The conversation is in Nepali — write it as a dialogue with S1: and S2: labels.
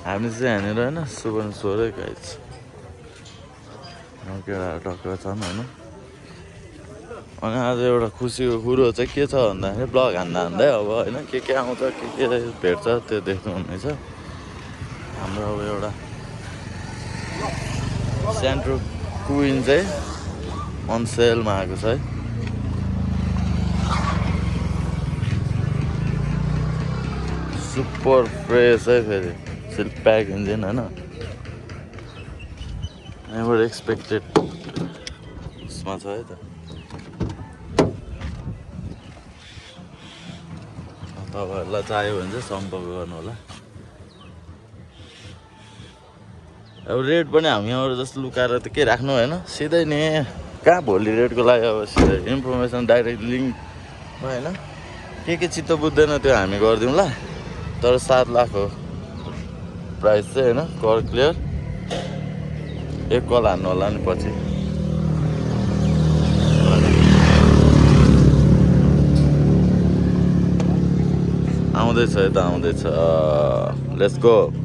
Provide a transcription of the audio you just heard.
S1: हामी चाहिँ यहाँनिर होइन सुवर्णेश्वरै गाइज केटाहरू टक्क छन् होइन। अनि आज एउटा खुसीको कुरो चाहिँ के छ भन्दाखेरि ब्लग हान्दा हान्दै अब होइन के आउँछ के भेट्छ त्यो देख्नु हुनेछ। हाम्रो अब एउटा सेन्ट्रो क्विन चाहिँ अन सेलमा आएको छ है। सुपर फ्रेस है फेरि सिल प्याक इन्जिन होइन। नेभर एक्सपेक्टेड उसमा छ है त। तपाईँहरूलाई चाहियो भने चाहिँ सम्पर्क गर्नु होला। अब रेट पनि हामी यहाँबाट जस्तो लुकाएर त के राख्नु होइन, सिधै नि कहाँ भोलि रेटको लागि अब सिधै इन्फर्मेसन डाइरेक्ट लिङ्क होइन। के चित्त बुझ्दैन त्यो हामी गरिदिउँला। तर 7 लाख हो प्राइस चाहिँ होइन, कर क्लियर। एक कल हान्नु होला नि पछि। आउँदैछ यता आउँदैछ, लेट्स गो।